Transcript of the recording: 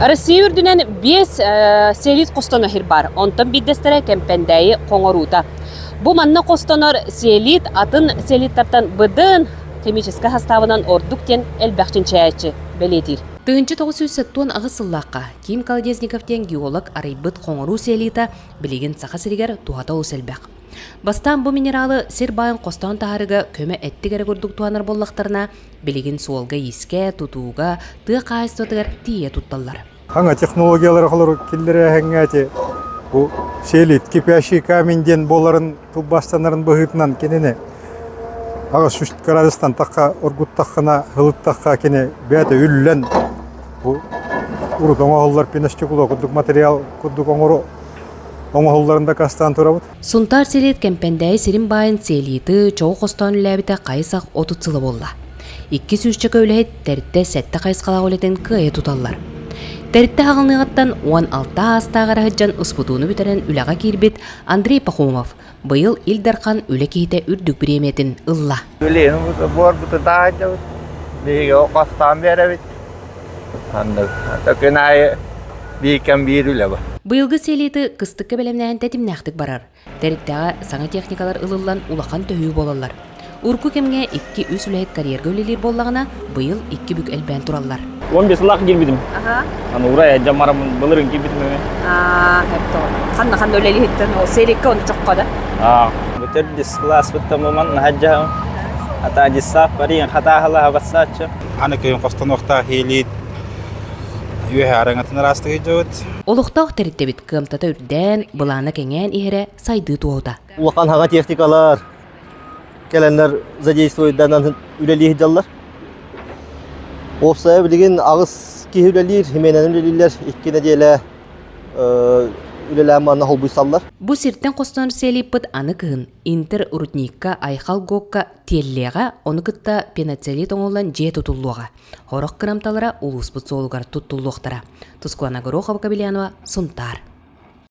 Россия үрдүнэн биэс цеолит хостоно сир баар. Онтон биирдэстэрэ Кэмпэндээйи хоҥоруута. Бу манна хостонор цеолит атын цеолиттартан быдан химическэй састаабынан ордук диэн элбэх чинчийээччи бэлиэтиир. 1978 сыллаахха Ким Колодезников диэн геолог арыйбыт хоҥоруу цеолита билигин Саха сиригэр туһата олус элбэх. Бастаан бу минералы сир баайын хостоон таһаарыыга көмө эттик эрэ курдук туһанар буоллахтарына, билигин суолга-иискэ, тутууга, тыа хаһаайыстыбатыгар тиийэ тутталлар. Саҥа технологиялары холору киллэрээһиҥҥэ ити бу цеолит кипящий камень диэн буоларын тылбаастанарын быһыытынан кинини 8 градустан тахха оргуттаххына, ылыттахха кини бэйэтэ үллэн бу урут оҥоһуллар пеностекло курдук материал курдук оҥору оҥоһулларын дакаастаан турабыт. Сунтаар сэлиэт Кэмпэндээйи сирин баайын цеолиты чоҕу хостоон үлэлээбитэ хайы-сах 30 сыла буолла. Икки сүүсчэкэ үлэһит тэрилтэ сэттэ хайысхалаах үлэтин кыайа туталлар. Тэрилтэ аҕылныаҕыттан 16 аастаах эрэ сылдьан успутууну бүтэрэн үлэҕэ киирбит Андрей Пахомов быйыл Ил Дархан үлэ киһитэ үрдүк бириэмийэтин ылла. Билигин буорбутун таһаардыбыт. Биһиги хостаан биэрэбит. Ханнык күн аайы биир кэм биир үлэ бар. Быйылгы цеолиты кыстыкка бэлэмнээһин тэтимнээхтик барар. Тэрилтэҕэ саҥа техникалар ылыллан улахан төһүү буолаллар. Урукку кэмҥэ икки-үс үлэһит карьерга үлэлиир буоллаҕына, быйыл икки бүк элбээн тураллар. 15 сыллаах киирбитим. Аны урай дьамарамын былырын киирбитим эме. Аа, ханна ханна үлэлиһиттэн ол серикке ону чокко да. Аа, бу төрдүс класс быттан буман наһаджаһым. Ата дьиссаах бариен хатааһылаha бассааччы. Аны кыйын хостонуохтаах иилиит үөһэ араҥатын ыраастык ыйдьабыт. Олохтоох тэрилтэбит кыамтата үрдээн, былаана кэҥээн иһэрэ сайдыы туоһута. Улахан хаҥа техникалар кэлэннэр задействуйданан үлэлии сылдьаллар. Уопсайа билигин аҕыс киһи үлэлиир, химиянан үлэлииллэр, икки нэдиэлэ үлэлээн манна холбуйсаллар. Бу сиртэн хостонор цеолиппыт аны кыһын Интер рудникка Айхал ГОКка тиэллиэҕэ, ону кытта пеноцеолит оҥоһуллан дьиэ тутуллуоҕа. Сорох кырамталара улууспут суолугар туттуллуохтара. Тускуана Горохова-Кобельянова, Сунтаар.